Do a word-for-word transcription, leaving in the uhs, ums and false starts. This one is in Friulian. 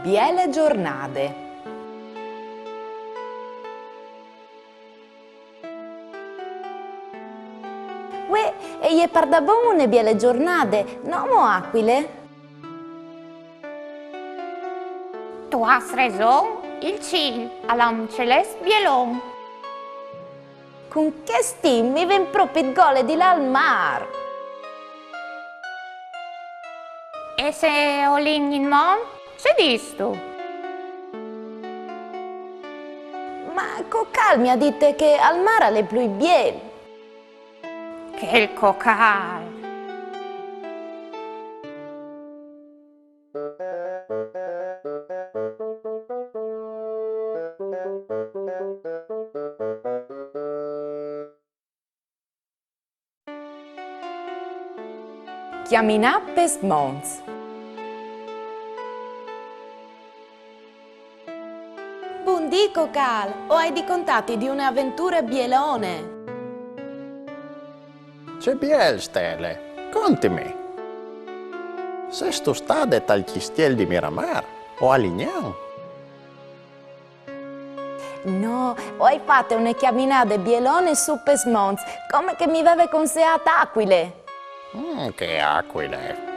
Biele giornade. Uè, e je pardabon une biele giornade, no mo, Acuile? Tu âs reson, il cîl al à un celest bielon. Cun chest timp mi ven propit gole di lâ al mâr. E se o lin inmont, ce distu? Ma Cocâl mi à dite che al mâr al è plui biel. Chel Cocâl! Cjaminâ pes monts. Bundì, Cocâl, o ai di contâti di une aventure bielone. Ce biel, Stele, contimi. Sêstu stade tal cjistiel di Miramar o a Lignan? No, o ai fate une cjaminade bielone sù pes monts, come che mi veve conseât Acuile. Mm, ce Acuile!